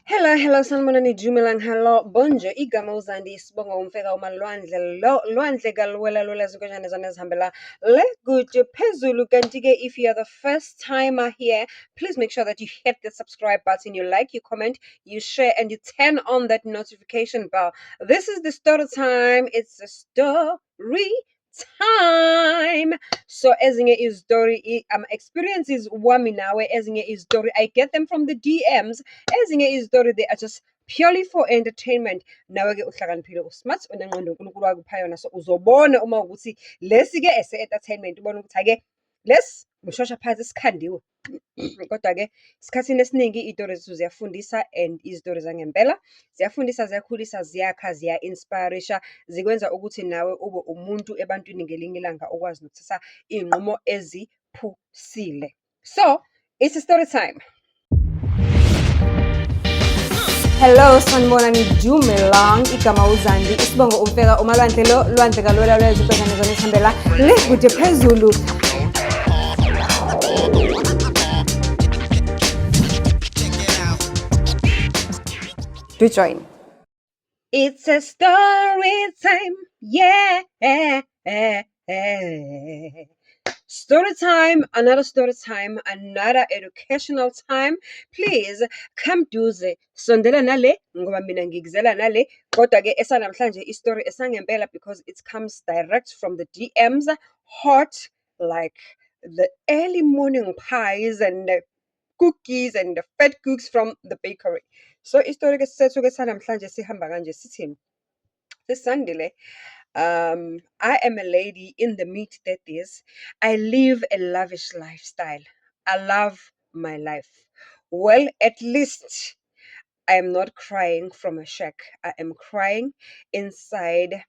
Hello, hello, sanibonani, dumelang, hello, bonjour, igama uZandi, isibongo umfeka uMalwandle, lo lwandle kaluwela lula zinkonyane zona ezihambela le kude phezulu. Kanti-ke, if you are the first timer here, please make sure that you hit the subscribe button, you like, you comment, you share, and you turn on that notification bell. This is the story time. It's a story time. So ezinye izitori, experiences wami nawe, ezinye izitori I get them from the DMs, ezinye izitori they are just purely for entertainment. Nawe-ke uhlakaniphile, u-smart, unengqondo uNkulunkulu wakupha yona, so uzobona uma ukuthi lesi-ke ese-entertainment, ubone ukuthi hhayi-ke lesi umshosha phansi sikhandiwe. Kodwa-ke esikhathini esiningi iy'tori zethu ziyafundisa and izitori zangempela ziyafundisa, ziyakhulisa, ziyakha, ziya-inspire-isha, zikwenza ukuthi nawe ube umuntu ebantwini ngelinye ilanga, ukwazi nokuthatha iy'nqumo eziphusile. So, it's a story time. Hello, sanibonani, dumelang, igama uZandi, isibongo umfeka uMalwandle, lo lwandle kalwela lweza ubhekane zona esihambela le kude phezulu. Do join. It's a story time, yeah. Story time, another story time, another educational time. Please come duze, sondela nale ngoba mina ngikuzela nale. Kodwa-ke esanamhlanje i-story esangempela because it comes direct from the DMs, hot like the early morning pies and the cookies and the fat cooks from the bakery. So isitori ke sethu ke sanamhlanje sihamba kanje, sithini? Sisandile. I am a lady in the mid 30s. I live a lavish lifestyle. I love my life. Well, at least I am not crying from a shack. I am crying inside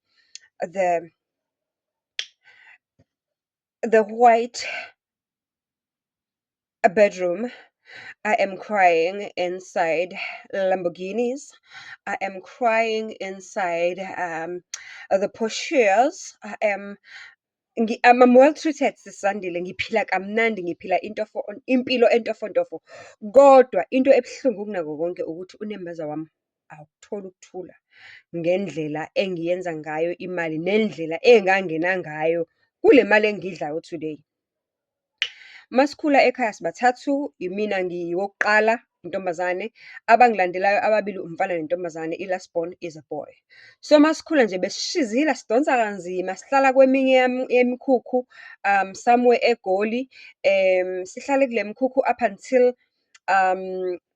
the white bedroom. I am crying inside Lamborghinis. I am crying inside the Porsches. I'm well treated, Sisandile, ngiphila kamnandi, ngiphila intofo, impilo entofontofo. Kodwa into ebuhlungu kunako konke ukuthi unembeza wami awukutholi ukuthula ngendlela engiyenza ngayo imali nendlela engangena ngayo kule mali engiyidlayo today. Masikhula ekhaya sibathathu, imina ngiwokuqala, intombazane, abangilandelayo ababili umfana nentombazane, i-last born is a boy. So masikhula nje besishizila, sidonsa kanzima, sihlala kweminye yemikhukhu somewhere eGoli. Sihlale kule mikhukhu up until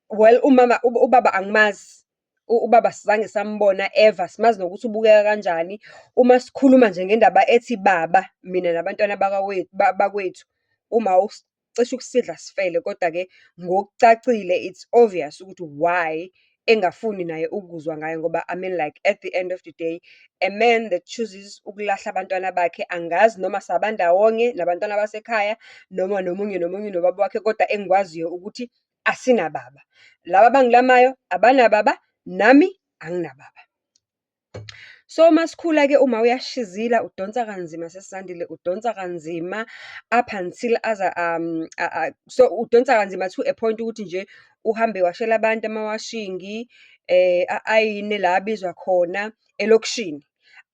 well, umama, ubaba angimazi. Ubaba sizange sambona ever, simazi nokuthi ubukeka kanjani. Uma sikhuluma nje ngendaba ethi baba, mina nabantwana bakwethu, uma cishe ukusidla sifele. Kodwa-ke ngokucacile it's obvious ukuthi why engafuni naye ukuzwa ngayo, ngoba I mean, like, at the end of the day, a man that chooses ukulahla abantwana bakhe, angazi noma sabandawonye nabantwana basekhaya noma nomunye nomunye nobaba wakhe, kodwa engikwaziyo ukuthi asinababa. Laba abangilamayo abanababa, nami anginababa. So masikhula-ke uma uyashizila, udonsa kanzima, Sesandile, udonsa kanzima up until aza so udonsa kanzima to a point ukuthi nje uhambe washela abantu amawashingi, ayine la abizwa khona elokishini,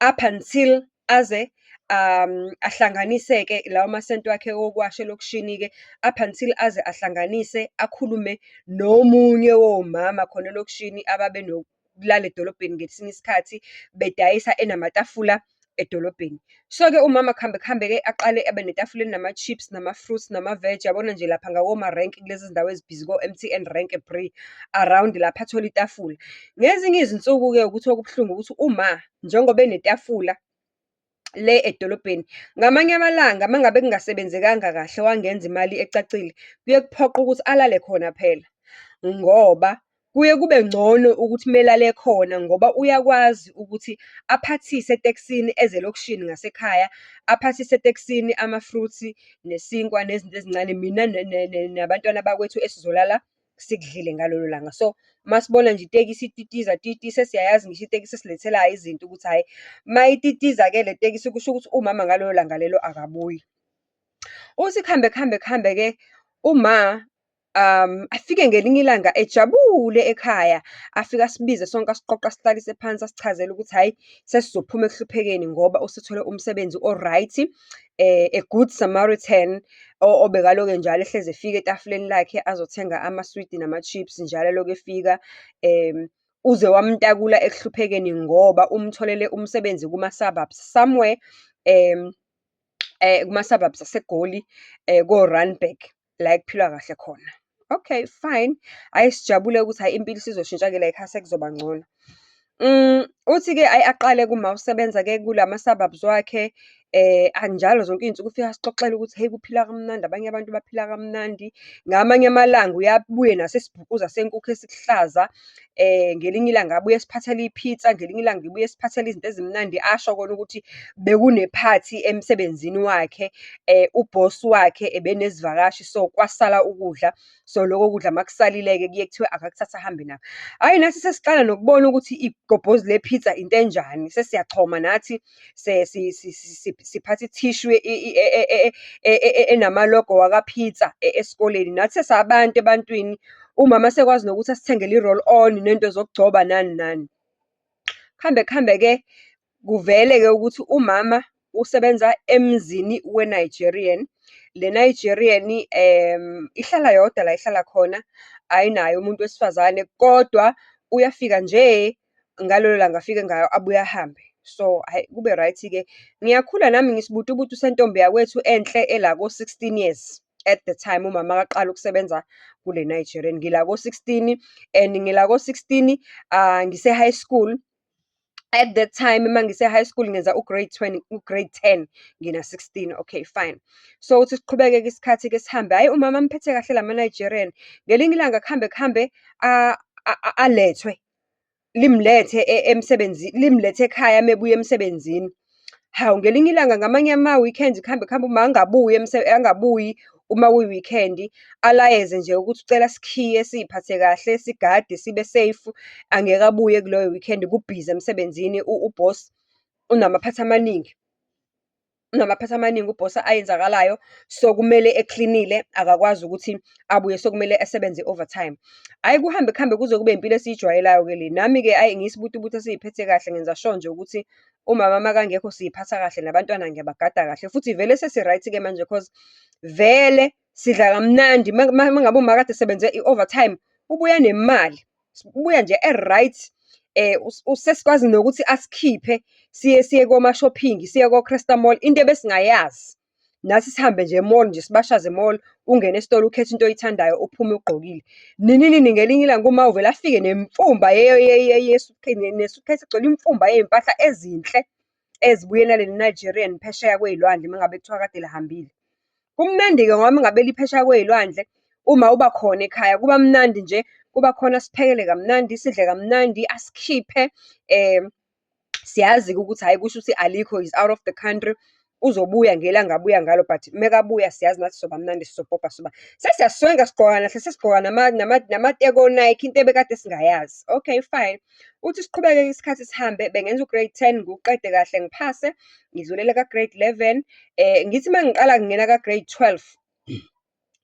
up until aze ahlanganise-ke lawo masenti wakhe wokuwasha elokishini-ke, up until aze ahlanganise akhulume nomunye womama khona elokishini ababe nokulala edolobheni ngesinye isikhathi, bedayisa enamatafula edolobheni. So-ke umama kuhambe kuhambe-ke aqale abe netafula elinama-chips, nama-fruits, nama-veg, yabona nje lapha ngakoma-rank, kulezi zindawo ezibhizi ko-MTN rank bri, around lapha athole itafula. Ngezinye izinsuku-ke ukuthi okubuhlungu ukuthi uma njengoba enetafula le edolobheni, ngamanye amalanga uma ngabe kungasebenzekanga kahle wangenza imali ecacile, kuye kuphoqe ukuthi alale khona phela, ngoba kuye kube ngcono ukuthi melale khona ngoba uyakwazi ukuthi aphathise etekisini eze elokishini ngasekhaya, aphathise etekisini ama-fruits nesinkwa nezinto ezincane, mina nabantwana bakwethu esizolala sikudlile ngalolo langa. So, masibona nje itekisi ititiza titi, sesiyayazi ngisho itekisi esilethelayo izinto ukuthi hhayi, uma ititiza-ke le tekisi kusho ukuthi umama ngalelo langa lelo akabuyi. Uthi kuhambe kuhambe kuhambe-ke, uma Afike ngelinye ilanga ejabule ekhaya, afike asibize sonke asiqoqe asihlalise phansi, asichazele ukuthi hhayi, sesizophuma ekuhluphekeni ngoba usethole umsebenzi o-right. A good Samaritan, obekaloku njalo ehlezi efika etafuleni lakhe azothenga amaswidi nama-chips njalo elokhu efika. Uze wamtakula ekuhluphekeni ngoba umtholele umsebenzi kuma-suburbs, somewhere kuma-suburbs aseGoli, ko-Randburg, la ekuphilwa kahle khona. Okay fine, hhayi sijabule ukuthi hhayi impilo isizoshintsha-ke layikhaya sekuzoba ngcono. Uthi-ke ayi aqale-ke uma usebenza-ke kulama-suburbs wakhe, njalo zonke iy'nsuku ufike asixoxele ukuthi hheyi kuphilwa kamnandi, abanye abantu baphila kamnandi. Ngamanye amalanga uye abuye naso isibhukuza senkukhu esikuhlaza. Ngelinye ilanga abuye esiphathele i-pizza, ngelinye ilanga ubuye esiphathele izinto ezimnandi. Asho kona ukuthi bekunephathi emsebenzini wakhe, ubhosi wakhe ebenezivakashi, so kwasala ukudla. So, loko kudla uma kusalile-ke kuye kuthiwe akakuthathe ahambe nakho. Hhayi, nathi sesiqala nokubona ukuthi igobhozi le-pizza into enjani. Sesiyachoma nathi, siphatha ithishu enama-logo waka-pizza esikoleni. Nathi sesi abantu ebantwini. Umama esekwazi nokuthi asithengele i-roll-on, ney'nto zokugcoba, nani nani. Kuhambe kuhambe-ke, kuvele-ke ukuthi umama usebenza emzini we-Nigerian. Le Nigerian ihlala yodwa la ehlala khona, ayinaye umuntu wesifazane, kodwa uyafika nje ngalelo langa afike ngayo, abuye ahambe. So, hhayi kube right-ke. Ngiyakhula nami ngiyisibutubutu sentombi yakwethu enhle ela ko-16 years, at the time umama makaqala ukusebenza kule Nigerian. Ngila ko-16 and ngila ko-16, ngise-high school. At that time uma ngise-high school ngenza u-grade 20, u-grade 10, ngina-16, okay fine. So, uthi siqhubeke-ke isikhathi-ke sihambe, hhayi umama amphethe kahle lama-Nigerian. Ngelinye ilanga kuhambe kuhambe alethwe, limlethe emsebenzini, limlethe ekhaya uma ebuya emsebenzini. Hawu, ngelinye ilanga ngamanye ama-weekends kuhambe kuhambe uma angabuyi angabuyi uma kuyi-weekend, alayeze nje ukuthi ucela sikhiye, siy'phathe kahle, sigade, sibe safe. Angeke abuye kuleyo weekend, kubhizi emsebenzini, u-boss unamaphathi amaningi. Unamaphathi amaningi ubhosi ayenzakalayo. So, kumele eklinile, akakwazi ukuthi abuye, sekumele esebenze i-overtime. Hhayi, kuhambe kuhambe kuze kube impilo esiyijwayelayo-ke le. Nami-ke hhayi ngiyisibutubutu esiy'phethe kahle, ngenza sure nje ukuthi umama makangekho siy'phatha kahle, nabantwana ngiyabagada kahle. Futhi vele sesi-right-ke manje cause vele sidla kamnandi. Uma ngabe uma kade esebenze i-overtime, ubuya nemali, ubuya nje e-right. Sesikwazi nokuthi asikhiphe siye koma-shopping, siye ko-Cresta Mall, into ebesingayazi. Nathi sihambe nje e-mall nje, sibashaze e-mall, ungene esitolo ukhethe into oyithandayo, uphume ugqokile. Nini nini ngelinye ilanga uma uvele afike nemfumba ne-suitcase egcwele imfumba yey'mpahla ezinhle, ezibuye naleli Nigerian phesheya kwey'lwandle, uma ngabe kuthiwa kade lihambile. Kumnandi-ke ngoba uma ngabe liphesheya kwey'lwandle, uma uba khona ekhaya, kuba mnandi nje, kuba khona asiphekele kamnandi, sidle kamnandi, asikhiphe. Siyazi-ke ukuthi hhayi kusho ukuthi alikho, is out of the country, uzobuya ngelanga abuya ngalo, but mekabuya siyazi nathi soba mnandi sizopopa soba. Sesiyaswenka sigqoka kahle, sesigqoka namateki o-Nike, into ebekade singayazi. Okay fine. Uthi siqhubeke-ke isikhathi sihambe, bengenza u-grade 10, ngiwuqede kahle ngiphase, ngidlulele ka-grade 11. Ngithi uma ngiqala ngingena ka-grade 12,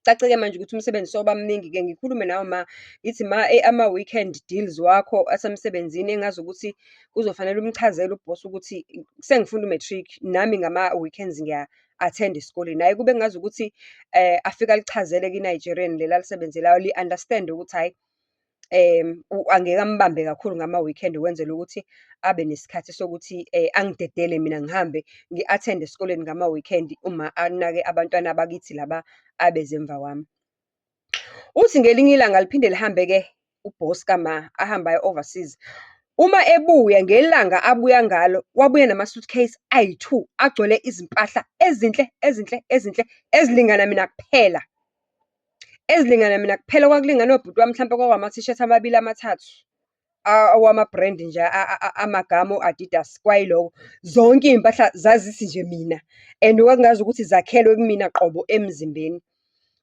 kucace-ke manje ukuthi umsebenzi sewuba mningi-ke, ngikhulume nawe ma, ngithi ma, ama-weekend deals wakho asemsebenzini engazukuthi kuzofanele umchazele ubhosi ukuthi sengifunda u-matric, nami ngama-weekends ngiya-attend-a esikoleni. Hhayi kube ngazukuthi afike alichazele-ke i-Nigerian leli alisebenzelayo, li-understand-e ukuthi hhayi, angeke ambambe kakhulu ngama-weekend ukwenzela ukuthi abe nesikhathi sokuthi angidedele mina ngihambe ngi-attend-e esikoleni ngama-weekend, uma anake abantwana bakithi laba abeze emva kwami. Uthi ngelinye ilanga liphinde lihambe-ke ubhosi kama, ahambe aye overseas. Uma ebuya, ngelanga abuya ngalo, wabuya nama-suitcase ayi-two, agcwele izimpahla ezinhle, ezinhle, ezinhle, ezilingana mina kuphela. Ezilingana mina kuphela, okwakulingana obhuti wami mhlampe kwakuwama-T-shirt amabili amathathu, awama-brand nje amagama o-Adidas, kwayiloko. Zonke iy'mpahla zazithi nje mina and kwakungazukuthi zakhelwe kumina qobo emzimbeni.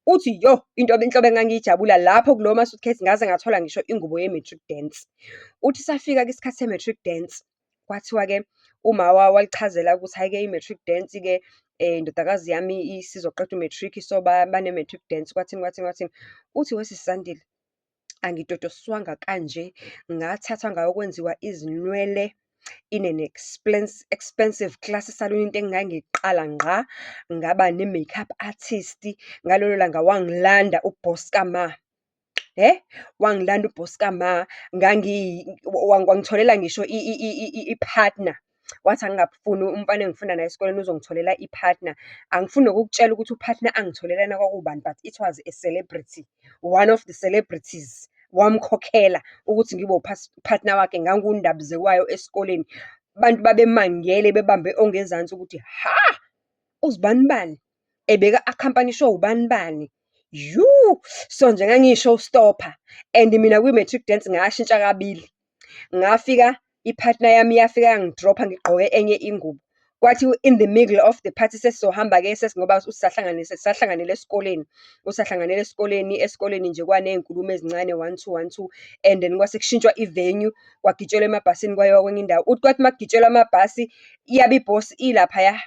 Uthi yo, into inhlobo engangiyijabula lapho kulowo ma-suitcase ngaze ngathola ngisho ingubo ye-matric dance. Uthi safika-ke isikhathi se-matric dance, kwathiwa-ke uma walichazela ukuthi hhayi-ke i-matric dance-ke. Indodakazi yami isizoqeda u-matric, so bane-matric dance, kwathini, kwathini, kwathini. Uthi wesisi Zandile, angitotoswanga kanje, ngathathwa ngayokwenziwa izinwele in an expensive classy salon, into engangiyiqala ngqa. Ngaba ne-makeup artist. Ngalelo langa wangilanda u-boss kama. Hhe, wangilanda u-boss kama, wangitholela ngisho i-partner. Wathi angingafuni umfana engifunda naye esikoleni uzongitholela i-partner. Angifuni nokukutshela ukuthi u-partner angitholela yena kwakubani, but it was a celebrity, one of the celebrities. Wamkhokhela ukuthi ngibe u-partner wakhe. Ngangundabizekwayo esikoleni. Abantu babemangele bebambe ongezansi ukuthi, hha, uzibanibani ebeka-accompany-ishwe ubani bani. Yu! So nje ngangiyi-showstopper and mina kwi-matric dance ngashintsha kabili. Ngafika i-partner yami yafika yangi-drop-a ngigqoke enye ingubo. Kwathi in the middle of the party sesizohamba-ke ngoba sahlanganela esikoleni. Sahlanganela esikoleni, esikoleni nje kwaney'nkulumo ezincane, one two, one two and then kwase kushintshwa i-venue, kwagitshelwa emabhasini kwayiwa kwenye indawo. Uthi kwathi uma kugitshelwa amabhasi, yabe ibhosi ilaphaya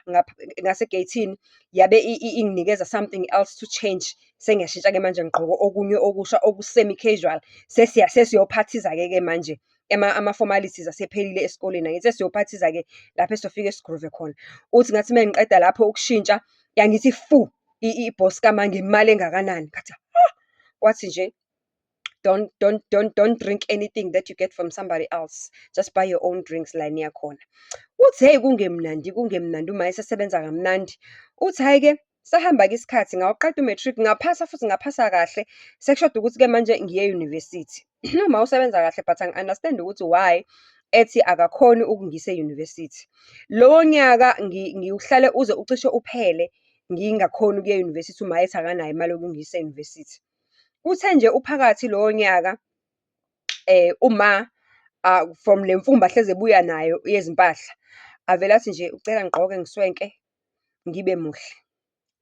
ngasegeyithini, yabe inginikeza something else to change. Sengiyashintsha-ke manje ngigqoke okunye okusha oku-semi casual. Sesiyophathiza-ke ke manje, ama-formalities asephelile esikoleni, angithi sesiyophathiza-ke lapho esizofike si-groove khona. Uthi ngathi uma ngiqeda lapho ukushintsha, yangithi fu, i-boss kama ngemali engakanani. Ngathi, ha! Wathi nje, don't, don't, don't, don't drink anything that you get from somebody else. Just buy your own drinks la eniya khona. Uthi hheyi kungemnandi, kungemnandi, uma esesebenza kamnandi. Uthi hhayi-ke, sahamba-ke isikhathi ngawuqeda u-matric, ngaphasa futhi ngaphasa kahle. Sekushoda ukuthi-ke manje ngiye e-university. Uma usebenza kahle but angi-understand-i ukuthi why ethi akakhoni ukungisa e-university. Lowo nyaka ngiwuhlale uze ucishe uphele, ngingakhoni ukuya e-university, uma ethi akanayo imali yokungiyisa e-university. Kuthe nje uphakathi lowo nyaka, uma from le mfumba ahlezi ebuya nayo yezimpahla, avele athi nje ucela ngigqoke ngiswenke, ngibe muhle.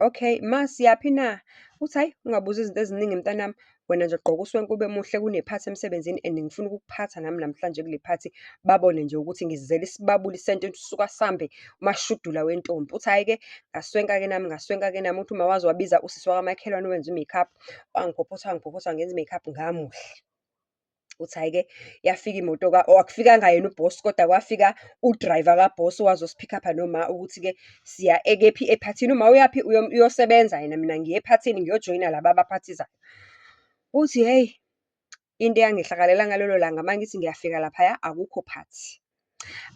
Okay, ma siyaphi na? Uthi, hhayi ungabuzi izinto eziningi mntanami, wena nje gqoka uswenke ube muhle kune-party emsebenzini and ngifuna ukukuphatha nami namhlanje kule phathi. Babone nje ukuthi ngizizele isibabuli sento suka sambe mashudula wentombi. Uthi hhayi-ke, ngaswenka-ke nami, ngaswenka-ke nami. Uthi uma waze wabiza usisi wakamakhelwane owenza i-makeup, wangiphophotha, wangiphophotha wangenza i-makeup ngamuhle. Uthi hhayi-ke, yafika imoto or akufikanga yena u-boss, kodwa kwafika u-driver ka-boss owazosi-pick-up-a noma ukuthi-ke siya ekephi ephathini. Uma uyaphi uyosebenza yena, mina ngiya ephathini ngiyojoyina laba abaphathizayo. Uthi hheyi, into eyangehlakalela ngalelo langa uma ngithi ngiyafika laphaya, akukho phathi.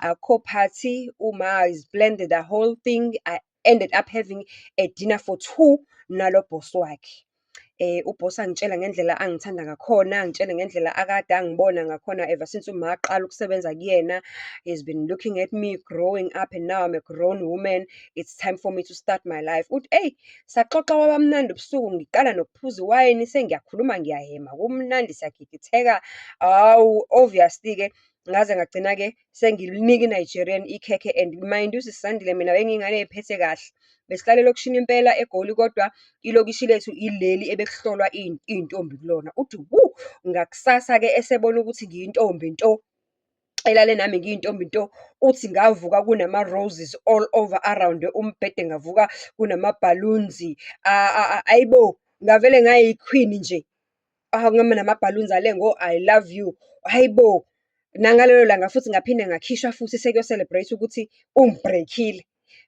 Akukho phathi, uma has planned the whole thing. I ended up having a dinner for two nalo boss wakhe. U-boss angitshela ngendlela angithanda ngakhona, angitshele ngendlela akade angibona ngakhona ever since uma aqala ukusebenza kuyena. He's been looking at me growing up and now I'm a grown woman. It's time for me to start my life. Uthi eyi, saxoxa kwaba mnandi ubusuku, ngiqala nokuphuza iwayini, sengiyakhuluma ngiyahhema, kumnandi siyagigitheka. Hawu, obviously-ke, ngaze ngagcina-ke sengilinika i-Nigerian ikhekhe and mind you, sisi Zandile, mina bengiyingane ey'phethe kahle. Besihlala elokishini impela eGoli, kodwa ilokishi lethu ileli ebekuhlolwa iy'ntombi kulona. Uthi wu, ngakusasa-ke esebona ukuthi ngiyintombi nto, elale nami ngiyintombi nto. Uthi ngavuka kunama-roses all over around umbhede, ngavuka kunama-balloons, ayibo, ngavele ngayi-queen nje. Nama-balloons alenga o-I love you, hhayi bo. Nangalelo langa futhi ngaphinde ngakhishwa futhi sekuyo-celebrate-wa ukuthi ungi-break-ile.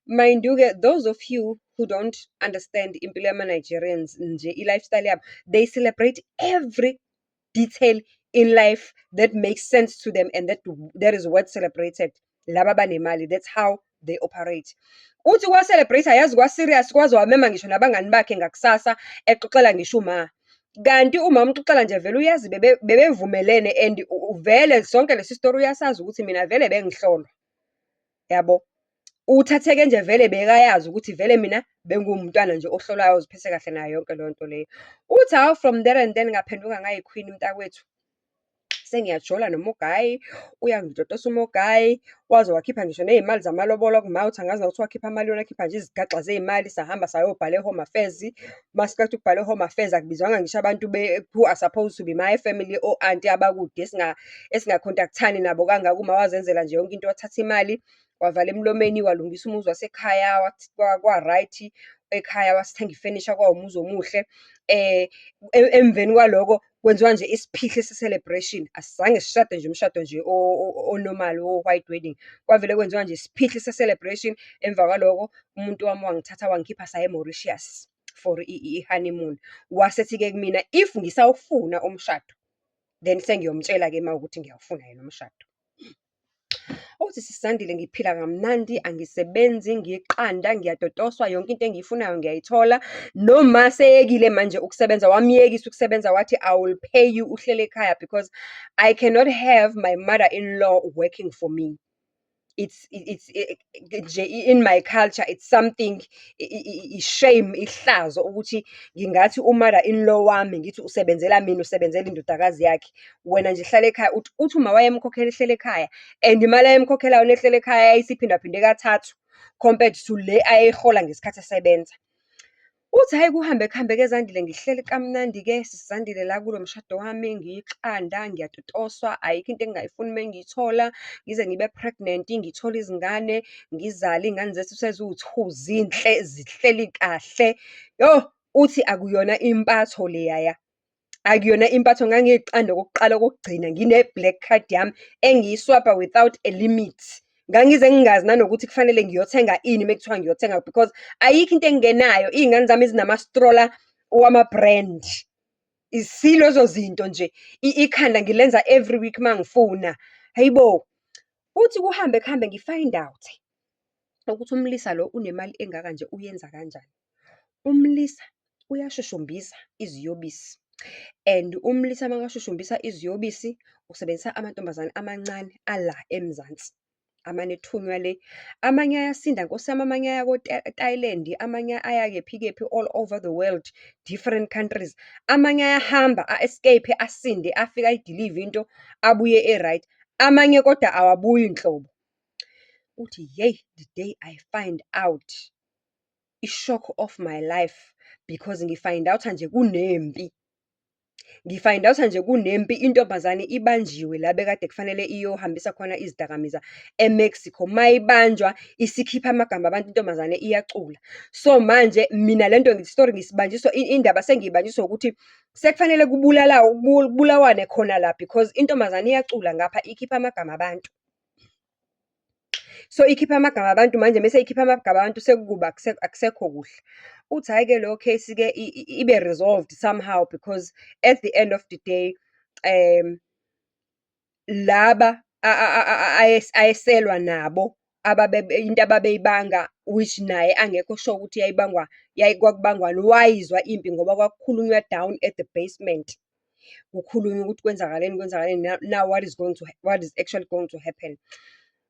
Mind you-ke, those of you who don't understand impilo yama-Nigerians nje, i-lifestyle yabo, they celebrate every detail in life that makes sense to them and that is worth celebrated. Laba abanemali, that's how they operate. Uthi kwa-celebrate-a yazi kwa-serious, kwaze wamema ngisho nabangani bakhe ngakusasa, exoxela ngisho uma. Kanti uma umxoxela nje vele uyazi bebevumelene and vele sonke lesi sitori uyasazi ukuthi mina vele bengihlolwa, yabo. Uthatheke nje vele bekayazi ukuthi vele mina bengiwumntwana nje ohlolwayo oziphethe kahle nayo yonke leyo nto leyo. Uthi hhawu, from there and then ngaphenduka ngayi-queen mntakwethu. Sengiyajola noMogayi, uyangitotosa uMogayi, waze wakhipha ngisho ney'mali zamalobolo kuma, uthi angazi nokuthi wakhipha malini, wakhipha nje izigaxa zey'mali, sahamba sayobhala e-Home Affairs. Masiqeda ukubhala e-Home Affairs, akubizwanga ngisho abantu who are supposed to be my family, o-anti abakude esinga-contact-ani nabo kangako. Uma wazenzela nje yonke into, wathatha imali, Wavala emlomeni, walungisa umuzi wasekhaya, kwa-right ekhaya, wasithenga ifenisha, kwawumuzi omuhle. Emveni kwaloko kwenziwa nje isiphihli se-celebration. Asizange sishade nje umshado nje o-normal wo-white wedding. Kwavele kwenziwa nje isiphihli se-celebration. Emva kwaloko, umuntu wami wangithatha wangikhipha saya e-Mauritius for i-honeymoon. Wasethi-ke kumina, if ngisawufuna umshado, then sengiyomtshela-ke uma kuwukuthi ngiyawufuna yena umshado. Uthi sisi Zandile, ngiphila kamnandi, angisebenzi, ngiyiqanda, ngiyatotoswa, yonke into engiyifunayo ngiyayithola. Noma eseyekile manje ukusebenza, wamyekisa ukusebenza wathi, I will pay you uhleli ekhaya because I cannot have my mother-in-law working for me. It's nje in my culture, it's something, i-shame, ihlazo ukuthi ngingathi u-mother-in-law wami, ngithi usebenzela mina, usebenzela indodakazi yakhe. Wena nje hlala ekhaya. Uthi uma wayemkhokhela ehleli ekhaya and imali ayemkhokhela yona ehleli ekhaya yayisiphindwaphindwe kathathu compared to le ayeyihola ngesikhathi esebenza. Uthi hhayi kuhambe kuhambe-ke Zandile, ngihleli kamnandi-ke sisi Zandile la kulo mshado wami, ngiyiqanda, ngiyatotoswa, ayikho into engingayifuni uma ngiyithola. Ngize ngibe pregnant, ngithole izingane, ngizale iy'ngane zethu seziwu-two, zinhle, zihleli kahle. Yoh, uthi akuyona impatho leyaya, akuyona impatho. Ngangiyiqanda okokuqala okokugcina, ngine-black card yami engiyi-swipe-a without a limit. Ngangize ngingazi nanokuthi kufanele ngiyothenga ini uma kuthiwa ngiyothenga because ayikho into engingenayo. Iy'ngane zami zinama-stroller wama-brand. Isilezo zinto nje, ikhanda ngilenza every week uma ngifuna. Hhayi bo! Uthi kuhambe kuhambe ngi-find out ukuthi umlisa lo unemali engaka nje uyenza kanjani. Umlisa uyashushumbisa iziyobisi and umlisa makashushumbisa iziyobisi, usebenzisa amantombazane amancane ala eMzansi. Amane ethunywa le. Amanye ayasinda Nkosi yami, amanye aya ko-Thailand, amanye aya kephi kephi, all over the world, different countries. Amanye ayahamba a-escape-e, asinde, afike ayidilive into, abuye e-right. Amanye kodwa awabuyi nhlobo. Uthi yeyi, the day I find out, i-shock of my life, because ngi-find out-a nje kunempi. Ngi-find out-a nje kunempi, intombazane ibanjiwe la bekade kufanele iyohambisa khona izidakamizwa e-Mexico. Uma ibanjwa, isikhipha amagama abantu, intombazane iyacula. So manje, mina lento story ngisibanjiswa, indaba sengiyibanjiswa ukuthi, sekufanele kubulawane khona la because intombazane iyacula ngapha ikhipha amagama abantu. So, ikhipha amagama abantu manje mese ikhipha amagama abantu sekukubi, akusekho kuhle. Uthi hhayi-ke leyo case-ke ibe resolved somehow because at the end of the day, laba ayeselwa nabo, into ababeyibanga, which naye angekho sure ukuthi yayibangwa, kwakubangwani, wayizwa impi ngoba kwakukhulunywa down at the basement. Kukhulunywa ukuthi kwenzakaleni, kwenzakaleni, now what is going to, what is actually going to happen.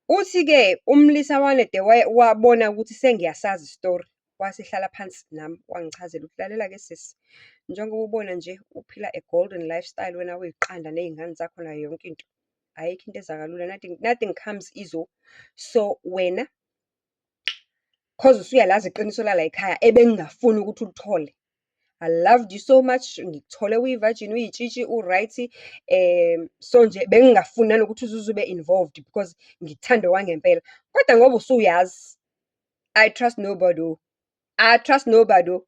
Uthi-ke umlisa wanede wabona ukuthi sengiyasazi isitori, wasehlala phansi nami, wangichazela ukuthi, lalela-ke sisi, njengoba ubona nje uphila a golden lifestyle wena uyiqanda ney'ngane zakho nayo yonke into. Ayikho into eza kalula, nothing, nothing comes easy. So, wena, cause usuyalazi iqiniso lalayikhaya ebengingafuni ukuthi ulithole. I loved you so much, ngikuthole uyi-virgin, uyitshitshi, u-right. So nje bengingafuni nanokuthi uze ube involved because ngikuthanda okwangempela. Kodwa ngoba usuyazi, I trust nobody oh. I trust nobody oh.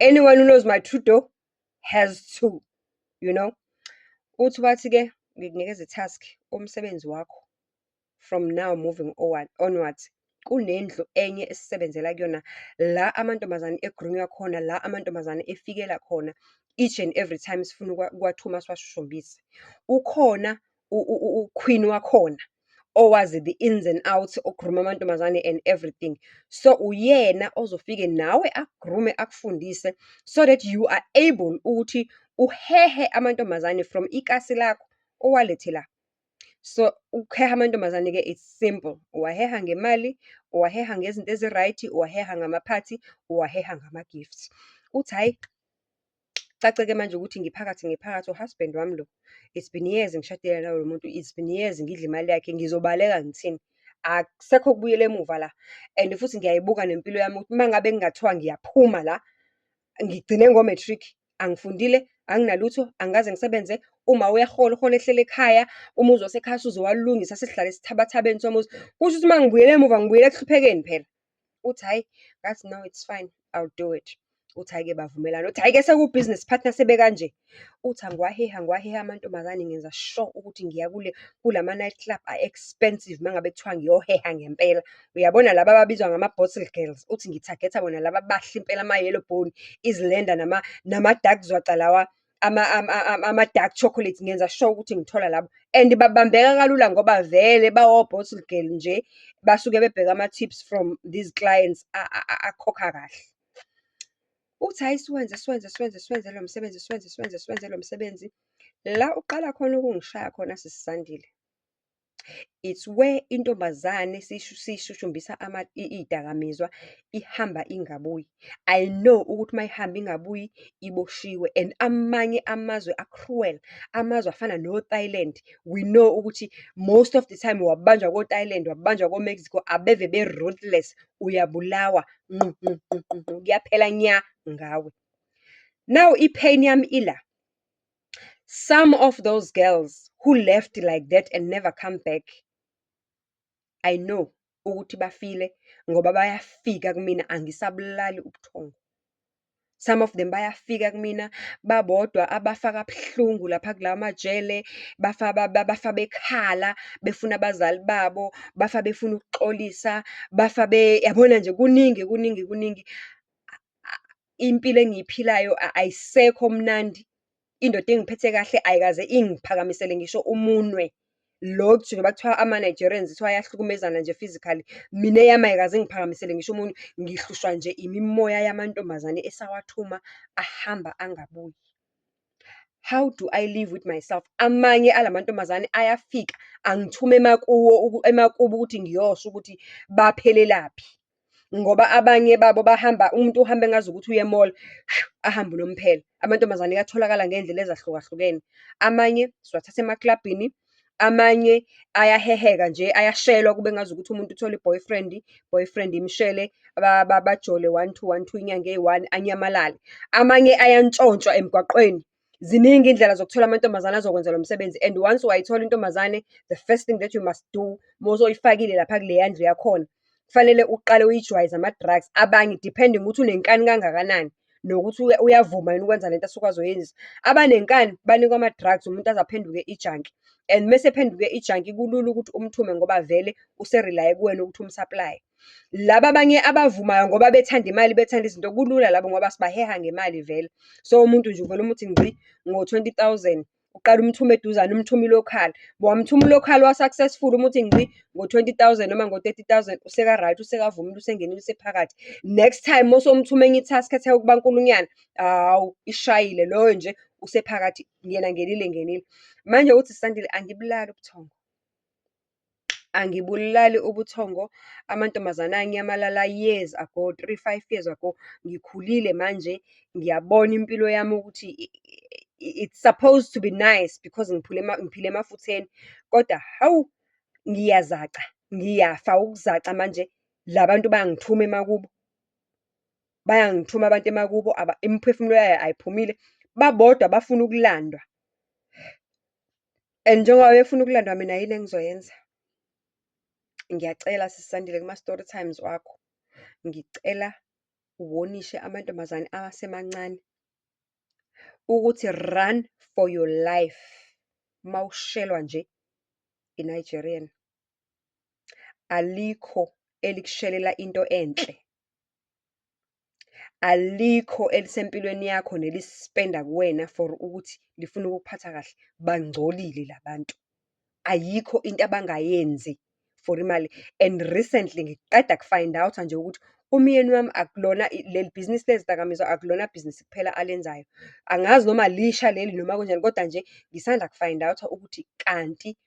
Anyone who knows my truth though, has to. Uthi wathi-ke, ngikunikeza i-task, umsebenzi wakho from now moving onwards, kunendlu enye esisebenzela kuyona, la amantombazane e-groom-wa khona, la amantombazane efikela khona each and every time sifuna ukuwathuma siwashushumbise. Ukhona u-queen wakhona, owazi the ins and outs, o-groom-a amantombazane and everything. So, uyena ozofike nawe aku-groom-e, akufundise, so that you are able ukuthi uhehe amantombazane from ikasi lakho, uwalethe la. So, ukuheha amantombazane-ke it's simple, uwaheha ngemali, uwaheha ngezinto ezi-right, uwaheha ngamaphathi, uwaheha ngama-gifts. Uthi hhayi, cace-ke manje ukuthi ngiphakathi ngiphakathi, u-husband wami lo. It's been years ngishadile nalo muntu, it's been years ngidla imali yakhe, ngizobaleka ngithini? Akusekho ukubuyela emuva la. And futhi ngiyayibuka nempilo yami ukuthi uma ngabe kungathiwa ngiyaphuma la, ngigcine ngo-matric, angifundile, Anginalutho, angikaze ngisebenze, uma uyahola, uhola ehleli ekhaya, umuzi wasekhaya usuzowalungisa sesihlala esithabathabeni somuzi. Kusho ukuthi uma ngibuyela emuva ngibuyela ekuhluphekeni phela. Uthi hhayi, ngathi no it's fine, I'll do it. Uthi hhayi-ke bavumelana, uthi hhayi-ke seku-business partner sebekanje. Uthi angiwahehe, angiwahehe amantombazane ngenza sure ukuthi ngiya kulama-night club a-expensive uma ngabe kuthiwa ngiyoheha ngempela. Uyabona laba ababizwa ngama-bottle girls, uthi ngi-target-a bona laba abahle impela ama-yellow bone, izilenda nama-dark zwaca lawa, ama-dark chocolate. Ngenza sure ukuthi ngithola labo and babambeka kalula ngoba vele bawo-bottle girl nje, basuke bebheke ama-tips from these clients akhokha kahle. Uthi hhayi siwenze, siwenze, siwenze, siwenze lo msebenzi, siwenze, siwenze, siwenze lo msebenzi. La uqala khona ukungishaya khona sisi Zandile, it's where intombazane siyishushumbisa iy'dakamizwa, ihamba ingabuyi. I know ukuthi uma ihamba ingabuyi, iboshiwe and amanye amazwe a-cruel. Amazwe afana no-Thailand, we know ukuthi most of the time wabanjwa ko-Thailand, wabanjwa ko-Mexico, abeve be-ruthless, uyabulawa nqu, nqu, nqu, nqu, nqu, kuyaphela nya ngawe. Now, i-pain yami ila, some of those girls who left like that and never come back, I know ukuthi bafile ngoba bayafika kumina angisabulali ubuthongo. Some of them bayafika kumina babodwa abafa kabuhlungu lapha kulawa majele, bafa bafa bekhala, befuna abazali babo, bafa befuna ukuxolisa, bafa yabona nje kuningi, kuningi, kuningi. Impilo engiyiphilayo ayisekho mnandi. Indoda engiphethe kahle ayikaze ingiphakamisele ngisho umunwe. Lo njengoba kuthiwa ama-Nigerians kuthiwa ayahlukumezana nje physically, mina eyami ayikaze ingiphakamisele ngisho umunwe. Ngihlushwa nje imimoya yamantombazane esawathuma ahamba angabuyi. How do I live with myself? Amanye ala mantombazane ayafika angithume emakuwo, emakubo ukuthi ngiyosho ukuthi baphelelaphi. Ngoba abanye babo bahamba, umuntu uhamba engazi ukuthi uya e-mall, ahambe unomphela. Amantombazane atholakala ngey'ndlela ezahlukahlukene. Amanye siwathatha emaklabhini, amanye ayaheheka nje, ayashelwa kube ngazukuthi umuntu uthole i-boyfriend, i-boyfriend imshele, bajole one two, one two, inyanga eyi-one, anyamalale. Amanye ayantshontshwa emgwaqweni. Ziningi iy'ndlela zokuthola amantombazane azokwenza lo msebenzi and once wayithola intombazane, the first thing that you must do, uma usoyifakile lapha kuleya ndlu yakhona, kufanele uqale uyijwayeze ama-drugs. Abanye depending ukuthi unenkani kangakanani, nokuthi uyavuma yini ukwenza lento asuke azoyenzisa. Abanenkani banikwa ama-drugs, umuntu aze aphenduke i-junkie and mese ephenduke i-junkie, kulula ukuthi umthume ngoba vele use-rely-e kuwena ukuthi um-supply-ye. Laba abanye abavumayo ngoba bethanda imali, bethanda izinto, kulula labo ngoba sibaheha ngemali vele. So, umuntu nje uvele umuthi ngci ngo-20 thousand, uqale umthume eduzane, umthume i-local. Wamthuma i-local wa-successful, umuthi ngci ngo-20 thousand noma ngo-30 thousand, useka-right, usekavumile, usengenile, usephakathi. Next time uma usumthuma enye i-task ethe ukuba nkulunyana, hawu ishayile loyo nje usephakathi, yena ngenile ngenile. Manje uthi Sandile, angibulali ubuthongo. Angibulali ubuthongo, amantombazane anyamalala years ago, three, five years ago. Ngikhulile manje, ngiyabona impilo yami ukuthi it's supposed to be nice because ngiphule ngiphila emafutheni, kodwa hawu, ngiyazaca, ngiyafa ukuzaca manje. La bantu bayangithuma emakubo. Bayangithuma abantu emakubo, imiphefumulo yayo ayiphumile. Babodwa bafuna ukulandwa and njengoba befuna ukulandwa mina yini engizoyenza? Ngiyacela sisi Sandile kuma-story times wakho, ngicela u-warn-ishe amantombazane asemancane ukuthi run for your life uma ushelwa nje i-Nigerian. Alikho elikushelela into enhle. Alikho elisempilweni yakho neli-spend-a kuwena for ukuthi lifuna ukukuphatha kahle. Bangcolile la bantu. Ayikho into abangayenzi for imali. And recently ngiqeda ku-find out-a nje ukuthi umyeni wami akulona leli bhizinisi lezidakamizwa akulona bhizinisi kuphela alenzayo. Angazi noma lisha leli noma kunjani, kodwa nje ngisanda ku-find out-a ukuthi kanti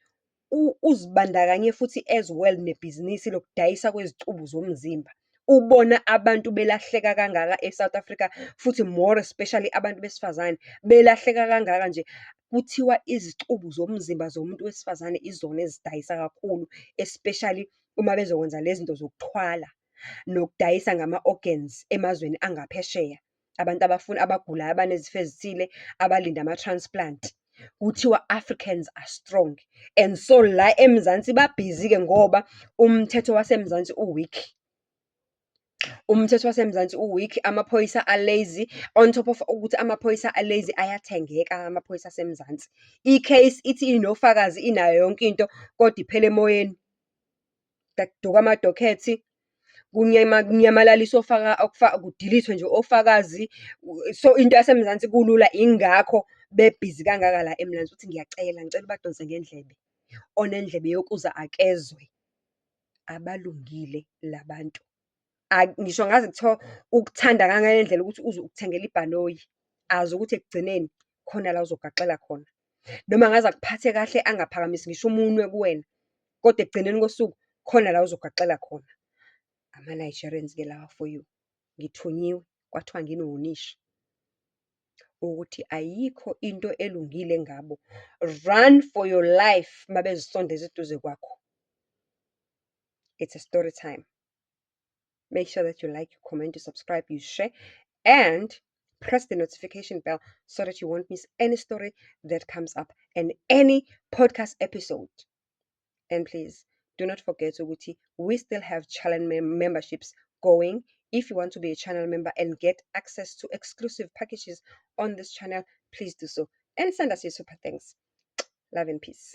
uzibandakanye futhi as well nebhizinisi lokudayisa kwezicubu zomzimba. Ubona abantu belahleka kangaka e-South Africa, futhi more especially abantu besifazane, belahleka kangaka nje. Kuthiwa izicubu zomzimba zomuntu wesifazane izona ezidayisa kakhulu, especially uma bezokwenza lezi zinto zokuthwala, nokudayisa ngama-organs emazweni angaphesheya. Abantu abafuna abagulayo abanezifo ezithile, abalinde ama-transplant. Kuthiwa Africans are strong. And so la eMzansi babhizi-ke ngoba umthetho waseMzansi u-weak. Umthetho waseMzansi u-weak, amaphoyisa a-lazy. On top of ukuthi amaphoyisa a-lazy, ayathengeka amaphoyisa aseMzansi. I-case ithi inofakazi, inayo yonke into, kodwa iphela emoyeni. Kuduka amadokhethi, kunyamalaliswe kudilithwe nje ofakazi. So, into yaseMzansi kulula, yingakho bebhizi kangaka la eMzansi. Ukuthi ngiyacela, ngicela ubadonse ngendlebe. Onendlebe yokuzwa akezwe. Abalungile la bantu. Ngisho ngaze kuthiwa ukuthanda ngangale ndlela ukuthi uze ukuthengele ibhanoyi, azi ukuthi ekugcineni khona la ozogaxela khona. Noma angaze akuphathe kahle angaphakamisi ngisho umunwe kuwena, kodwa ekugcineni kosuku khona la ozogaxela khona. Ama-Nigerians-ke lawa for you. Ngithunyiwe, kwathiwa nginiwonishe ukuthi ayikho into elungile ngabo. Run for your life uma bezisondeza eduze kwakho. It's a story time. Make sure that you like, you comment, you subscribe, you share, and press the notification bell so that you won't miss any story that comes up and any podcast episode. And please do not forget ukuthi we still have channel memberships going. If you want to be a channel member and get access to exclusive packages on this channel, please do so. And send us your super thanks. Love and peace.